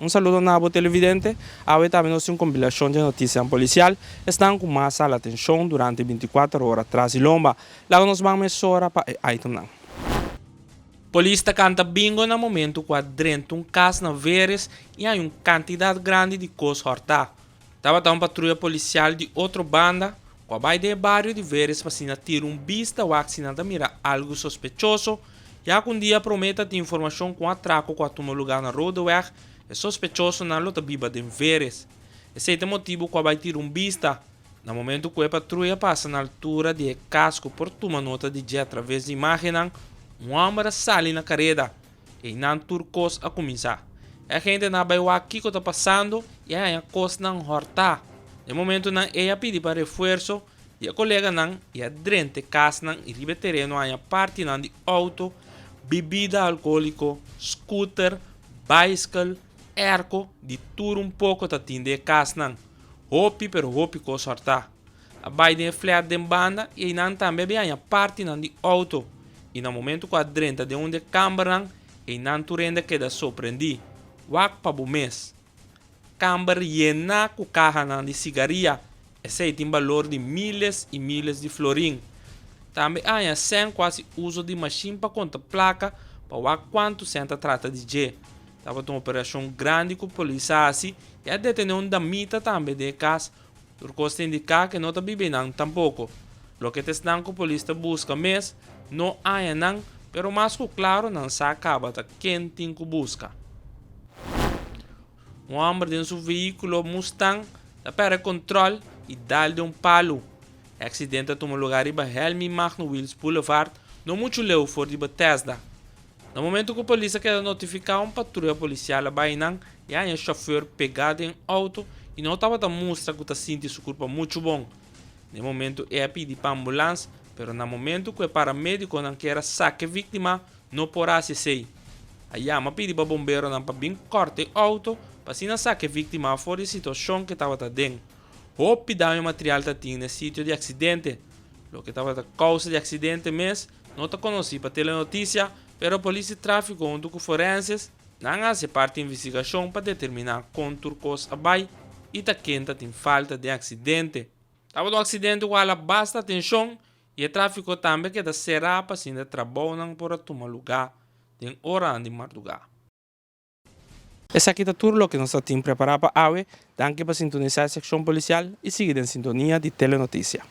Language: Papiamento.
Un saludo na abo televidente. Awe tambe nos tin un kombilashon di notisianan polisial, esnan ku mas hala atenshon durante bintikuater ora tras di lomba. Laga nos ban mesora pa e itemnan. Polis ta kanta bingo na momento ku a drenta un kas na Veres i haña un kantidat grandi di kos hòrtá. Tabata un patruya polisial di otro banda ku a bai den e bario di Veres pa asina tira un bista wak si nan ta mira algu sospechoso, ya ku un dia promé ta tin informashon ku un atrako ku a tuma lugá na Rodeweg, e sospechosonan lo ta biba den Veres. Esei ta e motibu ku a bai tira un bista. Na momentu ku e patruya pasa na altura di e kas ku por tuma nota di dje atraves di imágennan, un hòmber a sali na kareda. Einan tur kos a kuminsá. E agentenan a bai wak kiko ta pasando i a haña kosnan hòrtá. Na e momentunan ei a pidi pa refuerso di e koleganan i a drenta e kasnan i riba e tereno a haña partinan di outo, bibida alkohóliko, skuter, baiskel, airco, di tur un poko ta tin den e kasnan. Hopi pero hopi kos hòrtá. A bai den e flat den banda i einan tambe a bin haña partinan di outo. I na momento ku a drenta den un di e kambernan, einan tur hende a keda sorprendí. Wak pa bo mes. Kamber yená ku kahanan di sigaria, esei tin balor di miles i miles di florin. Tambe a haña sèn ku hasi uso di mashin pa konta plaka pa wak kuantu sèn ta trata di dje. Tabata un operashon grandi ku polis a hasi i a detené un damita tambe den e kas. Tur kos ta indiká ku e no ta biba einan tampoko. Loke ta esnan ku polis ta buska mes no haña nan, pero mas ku klaro nan sa kaba ta ken tin ku buska. Un hòmber den su vehíkulo Mustang ta pèrdè kontròl i dal den un palu. E aksidente a tuma lugá riba Helmi Magno Wiels Boulevard, no muchu leu for di Bethesda. Na momento ku polis a keda notifiká un patruya polisial a bai nan i a haña shofèr pegá den outo i no tabata mustra ku ta sinti su kurpa muchu bon. Na e momento e a pidi pa ambulans pero na momento ku e paramedikonan kier a saka e víktima no por a hasi esei. A yama pidi pa bomberonan pa bin kòrta e outo pa asina saka e víktima for di e situashon ku e tabata aden. Hopi daño material ta tin na e sitio di aksidente. Loke tabata kousa di aksidente mes no ta konosí pa Telenoticia, pero polis di tráfiko huntu ku forenses nan a hasi parti investigashon pa determiná kon tur kos a bai i ta ken ta tin falta den aksidente. Tabata un aksidente ku hala basta atenshon i e tráfiko tambe keda será pa asina trabounan por a tuma lugá den oranan di mardugá. Esaki ta tur loke nos ta tin prepará pa awe. Danki pa sintonisá e sekshon polisial i sigui den sintonia di Telenoticia.